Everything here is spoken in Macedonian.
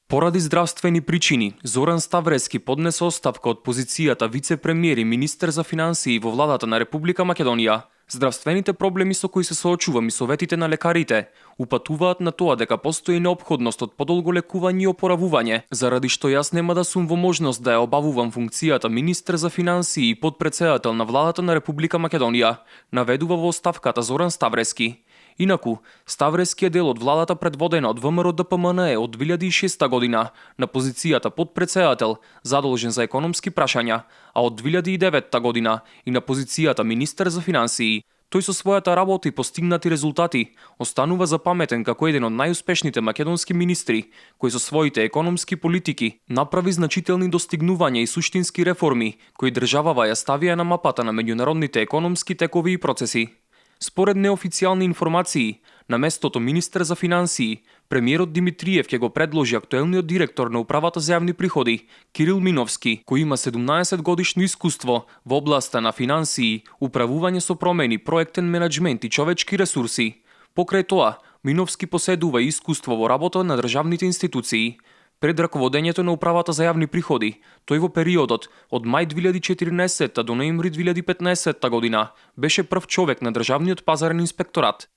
Поради здравствени причини, Зоран Ставрески поднесе оставка од позицијата вице-премиер и министер за финансии во владата на Република Македонија. Здравствените проблеми со кои се соочува и советите на лекарите упатуваат на тоа дека постои неопходност од подолго лекување и опоравување, заради што јас нема да сум во можност да ја обавувам функцијата министер за финансии и подпредседател на владата на Република Македонија, наведува во оставката Зоран Ставрески. Инаку, Ставрески е дел од владата предводена од ВМРО ДПМНЕ од 2006 година на позицијата подпредседател задолжен за економски прашања, а од 2009 година и на позицијата министер за финансии. Тој со својата работа и постигнати резултати останува запаметен како еден од најуспешните македонски министри, кои со своите економски политики направи значителни достигнувања и суштински реформи, кои државава ја ставија на мапата на меѓународните економски текови и процеси. Според неофицијални информации, на местото министер за финансии, премиерот Димитриев ќе го предложи актуелниот директор на Управата за јавни приходи, Кирил Миновски, кој има 17 годишно искуство во областа на финансии, управување со промени, проектен менеджмент и човечки ресурси. Покрај тоа, Миновски поседува искуство во работа на државните институции. Пред раководењето на Управата за јавни приходи, тој во периодот од мај 2014 до ноември 2015 година беше прв човек на државниот пазарен инспекторат.